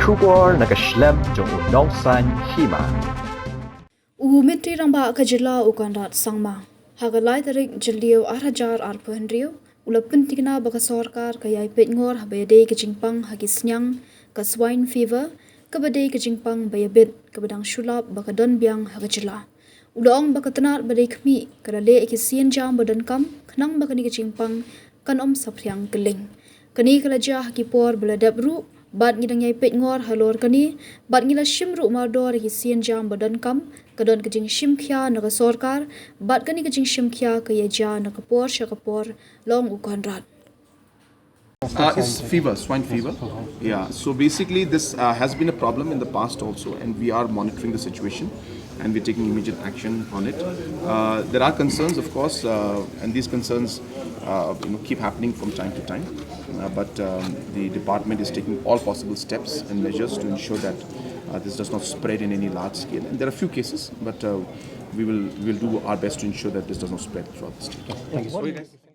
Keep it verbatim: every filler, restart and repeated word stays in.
Khubor na ka shlem jong u Nongsaiñ Hima. U Myntri Rangbah ka jylla u Conrad Sangma, ha ka lai tarik Jylliew ar hajar arphew hynriew, u la pyntikna ba ka sorkar ka ïai peitngor haba ïadei ka jingpang ha ki sniang ka swine fever, kaba dei ka jingpang ba ïabit kaba dang shu lap ba ka don biang ha ka jylla. U la ong ba ka tnat ba dei khmih ka la leh ïa ki sienjam ba donkam khnang ba kane ka jingpang kan ym saphriang kylling. Kane ka la jia ha ki por ba la dep ruh, bad ngi dang ïai peitngor halor kane, bad ngi la shim ruh mardor ïa ki sienjam ba donkam, ka don ka jingshim khia na ka sorkar, bad kane ka jingshim khia ka ïa jia na ka por sha ka por, la ong u Conrad. Uh, it's fever, swine fever. Yeah, so basically, this uh, has been a problem in the past also, and we are monitoring the situation and we're taking immediate action on it. Uh, there are concerns, of course, uh, and these concerns uh, you know, keep happening from time to time. Uh, but um, the department is taking all possible steps and measures to ensure that uh, this does not spread in any large scale. And there are few cases, but uh, we will will do our best to ensure that this does not spread throughout the state.